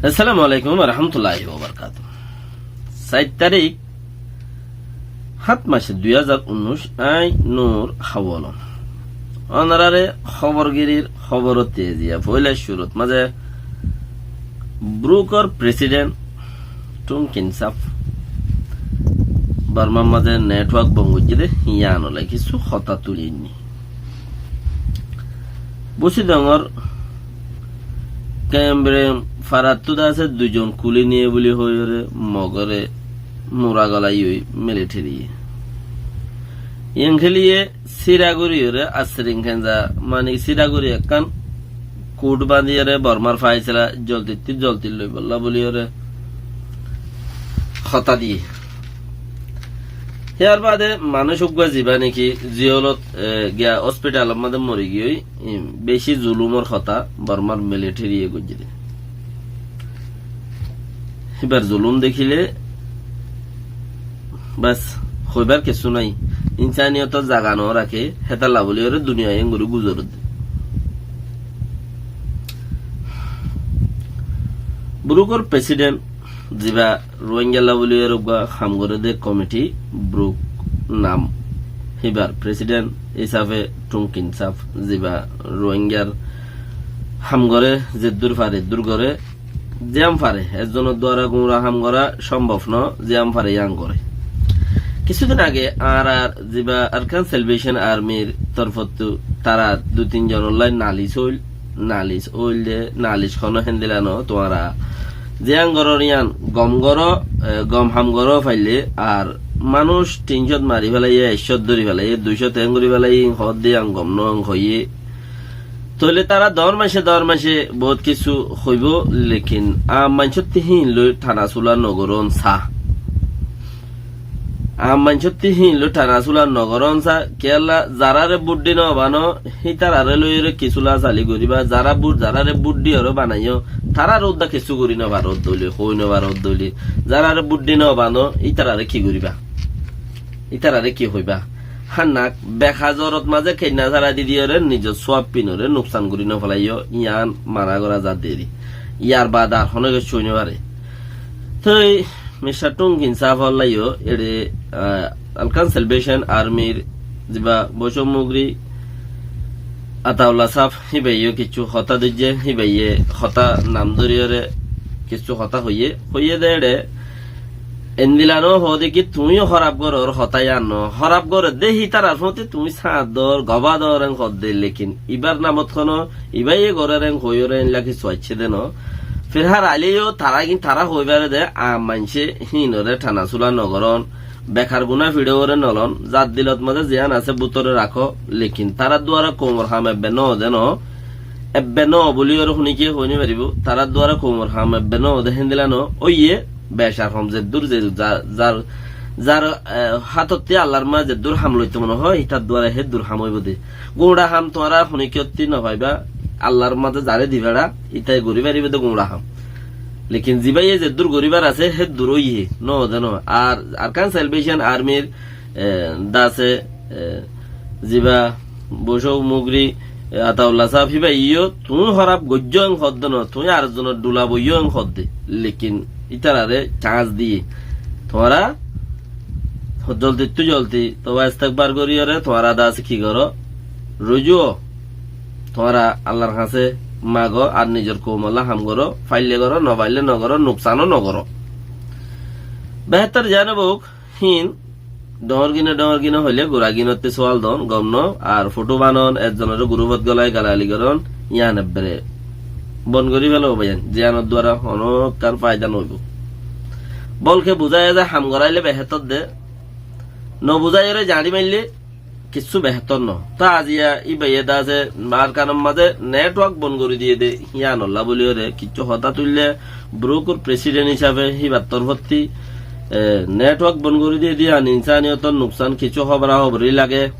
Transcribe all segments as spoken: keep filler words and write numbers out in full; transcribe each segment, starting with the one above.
Assalamu alaikum warahmatulláhi wabarakátuhu. Sair tarík, háñt mac, dui házar unnúic, añí Nur Hawolom. Ónoraré hóbor girir hóborot eziya foóila cúrut mazé Brukor president Tung Khin sáf Bormar mazé network bon goijjé dé, yíanolla kissú hotá tulí ainní. Búsi dongor Kembrem farattú de asé duizon kuli niye buli hoiyóre Mogoré mura golaiyói militariye. Yengkeliye Sira goríyoré asring kenza, mani sira gorí ekkán kut bañdíyoré Bormar faisala zoldittú zoldi loibolla bóliyoré hotá diyé. Híyar baade manúic uggúa zibá néki ziyólot, e, giya hospitalor mazé mori giyói, e, beci zulumor hotá Bormar militariye goijjé dé. Híbar zulum dekíle bes, hoibar kessú nái. Insaniyotor zaga no raké, hétalla bóliyoré duniyai engorí guzoré dé. Brukor president zibá Rohingyalla bóliyoré uggúa ham goré dé komiti, Bruk nam, híbar president hísafe Tung Khin sáf zibá Rohingyar ham goré, zeddúr fare eddúr goré, ziyán fare, ezzonor duara guñra ham gorá cómbob no, ziyán fare yían goré. Kissúdin age añárar zibá Arakan Salvation Armyr torfóttu tará dui tin zonollá nalis óil, nalis óil dé, nalis honó héndilla no, tuáñra ziyán gorór yían gom goró, e, gom ham goró faillé, ar manúic tin cót mari félaiyé, ek cót dóri félaiyé, dui cót en gorí félaiyé, hoódde yían gom no, en hoiyé. Tóile tará dóñr maincé, dóñr maincé boóut kissú hoibó, lekin aam maincótti híin loi thana súla nogorón sa. Aam maincótti híin loi thana súla nogorón sa, kiyólla zaráre bút di nobano, hítararé loiyóre ki súla sali goríba, zará bút, zaráre bút diyoré banaiyó, tarár uddá kissú gorí nofaró dóile, hoi nofaró dóile, zaráre bút di nobano, ítararé ki goríba? Ítararé ki hoibá? Hánnak, beka zorot mazé keinna sára di diyoré nizor súab pinoré nuksan gorí nofélaiyó, yían mana gorá za deri. Yar baade ar honó kessú ói nofaré. Toi Mistar Tung Khin sáfollá yó eçé, ah, Arakan Salvation Armyr zibá Bosó Mugri Ataulla sáf, híbaye yó kissú hotá doijjé, híbaye hotá nam dóriyoré kissú hotá hoiyé, hoiyé dé eçé, endilla no hoóde ki tuñí hóraf gorór hotá yían no, hóraf gorédde hítarar fúañti tuñí sáñt dór, gobá dór en hoódde, lekin ibár namot honó, ibáye gorér en hoiyóre endilla kissú aiccé dé no. Firhár aile yó tará gin tará hoi fare dé, aam maincé híinoré thana súla nogorón, bekar guná fiçóore nolon, zar dilot mazé ziyán asé bútore rakó, lekin tarár duara koumor ham ebbe nóode no, ebbe nó bóliyoré honíkiye hoi nofaribó, tarár duara koumor ham ebbe nóode héndilla no, óiye, becar hom zeddúr ze, za-, zar, zar, e, hátottí Allar mazé zeddúr ham loitó mone hoó, ítar duara héddúr ham óibo dé. Guñça ham tuáñra honíkiyottí nofaibá, Allar mazé zaré di feçá, ítaye gorí faribó dé guñça ham. Lekin zibáye zeddúr goríbar asé, héddúr óiye, nóode no. Ar Arakan Salvation Armyr, e, dase, e, zibá Bosó Mugri, e, Ataulla sáf, híbaye yó tuñí hóraf goijjó en hoódde no, tuñí ar zonor dhula boiyó en hoódde. Lekin ítararé chance diyé. Tuáñra zoldittú zoldi toba istekfar goríyoré tuáñra dase ki goró? Ruju ó. Tuáñra Allar hañsé mago ar nizor koumolla ham goró, faille goró, nofaille nogoró, nuksanó nogoró. Behétor ziyán ó bouk, híin dhoóñr gine dhoóñr gine hoilé gura ginottí suwal don, gom no, ar fotó banon, ezzonoré gurufot golai galali goron, yían ebbere bon gorí felo baiyain, ziyánor duara honókkán faida noóibo. Bolke buzá za ham goráile behétor dé, nobuzáiyoré zañçí maille, kissú behétor no. Tóu aziya íbaye dase Arkanor mazé network bon gorí diyé dé, yíanolla bóliyoré kissú hotá tuillé, Brukor president hísafe híbar torfótti, e, network bon gorí diyé dé, yían insaniyotor nuksan, kissú hóbora hóbori lage,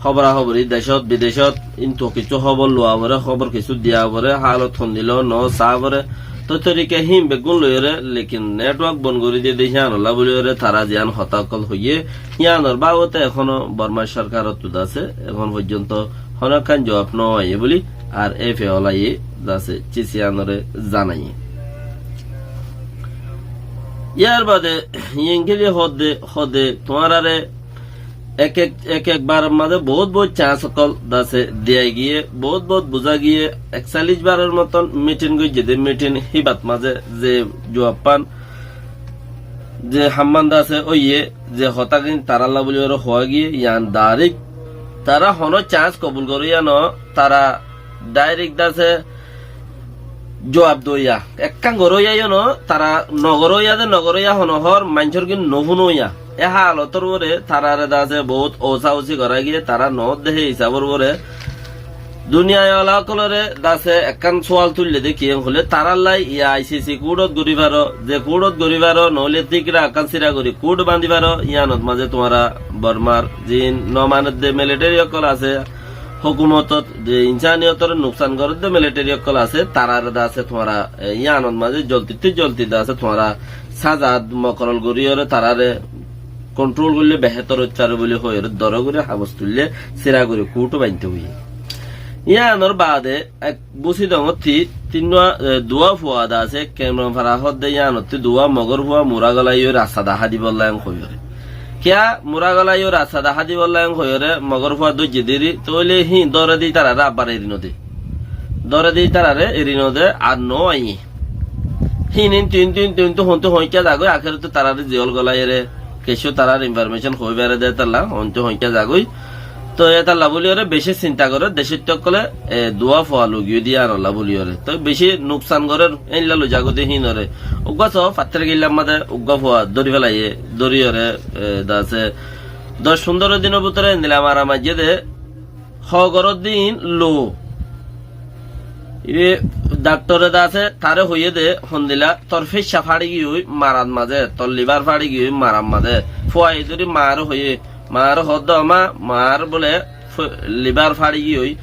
hóbora hóbori decót bidecót, kintu kissú hóbor luwa foré, hóbor kissú diya foré, hálot hondilla no sa foré, toi torika híin beggún loiyoré, lekin network bon gorí diyé dé, yíanolla bóliyoré tará ziyán hotá ókkol hoiyé, yíanor babote ehóno Bormar sorkarottú dase ehón foijjonto honókkán zuwab no aiyé buli ar e fewalaye dase cisiyanoré zanaiyé. Yar bade, yengeli hode, hode, tuáñrare ek ek, ek ek baror mazé bout bout chance ókkol dase diya giyé, bout bout buzá giyé, ekcallic baror moton meeting goijjé dé, meeting híbat mazé ze juab fán, ze hámman dase óiye, ze hotágin tarálla buli goré hoá giyé, yián dairek tará honó chance kobul goróiya no, tará dairek dase juab doiya. Ekkán goróiya yó no, tará nogoróiya de nogoróiya honó hór maincór gín nofúnoiya. E hálotor uore taráre dase bout ousa-usi gorá giyé, tará no dehé hísabor uore. Duniyai ola ókkolore dase ekkán sual tuille dé kiyé hoilé, tarállai yá ICC kuthot gorí faro, ze kuthot gorí faro, noóile tíkra ekkán sira gorí kuth bañdí faro, yíanot mazé tuáñra Bormar ziín no maner dé militeri ókkol asé, hókumotot ze insaniyotoré nuksan gorédde militeri ókkol asé, taráre dase tuáñra, e, yíanot mazé zoldittú zoldi dase tuáñra sáza mokoror goríyoré taráre kontrol goillé behétor óit fare buli hoiyóre dóro gorí habos tuillé sira gorí kuthó bañdíte hoiyé. Yíanor baade ek búsi dongótti tinnúa, e, duwá fua dase Kemron Fara hoódde yíanottí duwá mogór fua mura golaiyó rasta dahá dibolla en hoiyóre. Kiyá mura golaiyó rasta dahá dibolla en hoiyóre mogór fua dóijje deri, tóile híin dóre de ítararé abbar eri nodé. Dóre de ítararé eri nodé ar no aiyé. Híin intu intu intu intu hontú hoikká zagói, akérottú taráre ziyól golaiyóre, kessú tarár information hoi bere de étalla, hontú hoikká zagói. Toi étalla buli óre beci sinta goré decóitta ókkolé, e, duwá fua logiyói de yíanolla buli óre. Toi beci nuksan gorér, éilla loi zagói de híinoré. Uggúa só, fattér gillár mazé uggúa fua dóri felaiyé, dóri óre, e, dase doc fundóro dinor bútore endilla mara maijjé de, hó goródde iín lou. Ibe daktore dase taré hoiyé de, hondilla tor fécca fáçi giyói marat mazé, tor libar fáçi giyói marat mazé. Fuaye dóri maaré hoiyé, maaré hoódde, "Ó ma, maar bóle fo-, libar fáçi giyói,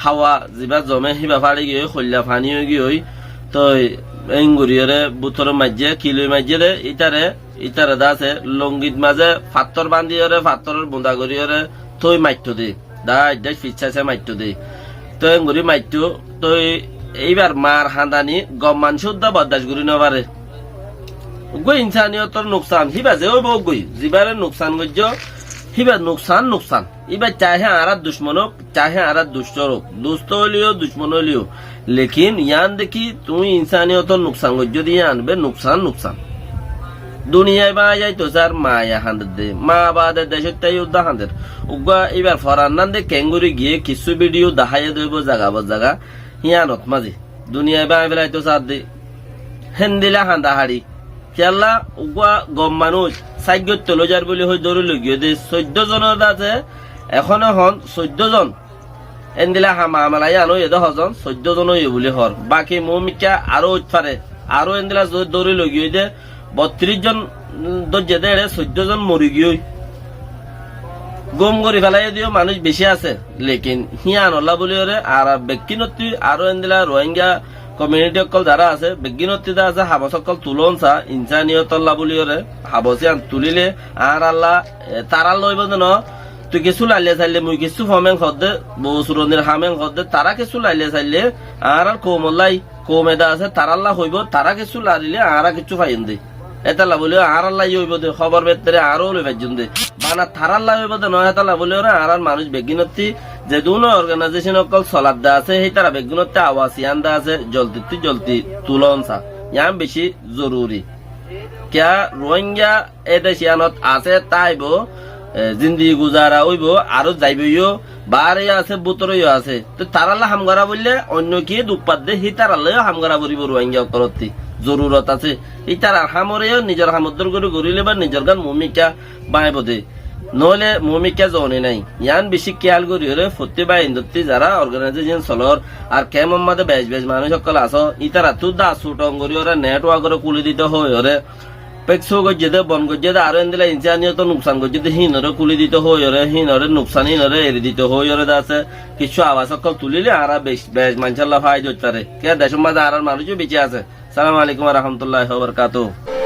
hawa zibá zomé híba fáçi giyói, hoilla faní ói giyói." Toi éngoriyóre bútore maijjé, ki loi maijjé de, ítare, ítare dase longit mazé fattór bañdíyoré, fattóror bunda goríyoré, toi maitto de. Dháic dháic fissá sá maitto de. Toi engorí maitto, toi íbar maar hañdani gom manúic uddá boddac gorí nofaré. Uggúa insaniyotor nuksan, híba ze óibo uggúa, zibáre nuksan goijjó, híba nuksan, nuksan. Íba cahe añárár ducmon ók, cahe añárár ductór ók, dustó óileyo, ducmon óileyo. Lekin yián de ki, tuñí insaniyotor nuksan goijjó de yián be nuksan, nuksan. Duniyai báñgi zaito sár, maye hañder de, ma baade decóitta yó uddá hañder. Uggúa íbar forannán de keéngorí giyé kissú vidiyo daháiye de óibo zaga bor zaga, yiánot mazé. Duniyai báñgi felaito sár de. Héndilla hañda haçi. Kiyólla uggúa gom manúic, sáiggottó lóizar buli hoi dóri loigiyói de, soiddó zonor dase, ehón ehón soiddó zon. Endilla ham amela yián óiye de hozon, soiddó zon óiye buli hoór. Baki muúmikká aró óit fare. Aró endilla zo-, dóri loigiyói de, bottiríc zon, mm, dóijje de eçé, soiddó zon mori giyói. Gúm gorí felaiyé de yó manúic bicí asé. Lekin híyanolla buli óre añára beggínottí aró endilla Rohingya komiuniti ókkol zará asé, beggínottí de asé, habos ókkol tulón sa, insaniyotolla buli óre, habos yían tulíle, añárálla, e, tarálla óibo de noó, tui kessú laille saille, mui kessú fom en hoódde, bou suronir ham en hoódde, tará kessú laille saille, añárár koumollái, koume de asé, tarálla hoibó, tará kessú larile, añára kessú faiyum de. Étalla buli añárálla yó óibo de, hóbor bettore añára ó loi faijjum de. Bana tarálla óibo de noó, étalla buli óre añárár manúic beggínottí, zedúne organaizécon ókkol soladde asé, hítara beggínottí awas yían de asé, zoldittú zoldi tulón sa. Yián bicí zoruri. Kiyá Rohingya e dec yíanot asé táibo, e, zindigi guzara óibo, aró zaibo yó, baáre yó asé, bútore yó asé. Toi tarálla ham gorá boille oinno kiyé duk fadde, hítaralla yó ham gorá foribó Rohingya ókkolottí. Zorurot asé. Ítarar hamore yó nizor ham uddár gorí goríle ba nizor gán muúmikká báñgibo de. Noóile muúmikká zoni nái. Yián bicí kiyál goríyoré fottí báindottí zará organaizécon solor ar kemor mazé bec bec manúic ókkol asó, ítarattú dá sutong goríyoré network oré kúli dito hoóiyoré, Peksu goijjé dé, bon goijjé dé, aró endilla insaniyoto nuksan goijjé dé, híinoré kúli dito hoóiyoré, híinoré nuksan, híinoré eri dito hoóiyoré de asé, kissú awas ókkol tulíle añára bec, bec maincólla faida óit fare. Kiyá decór mazé añárár manúic ó bicí asé. Assalamu alaikum wa rahmatullahi wa barakatuhu.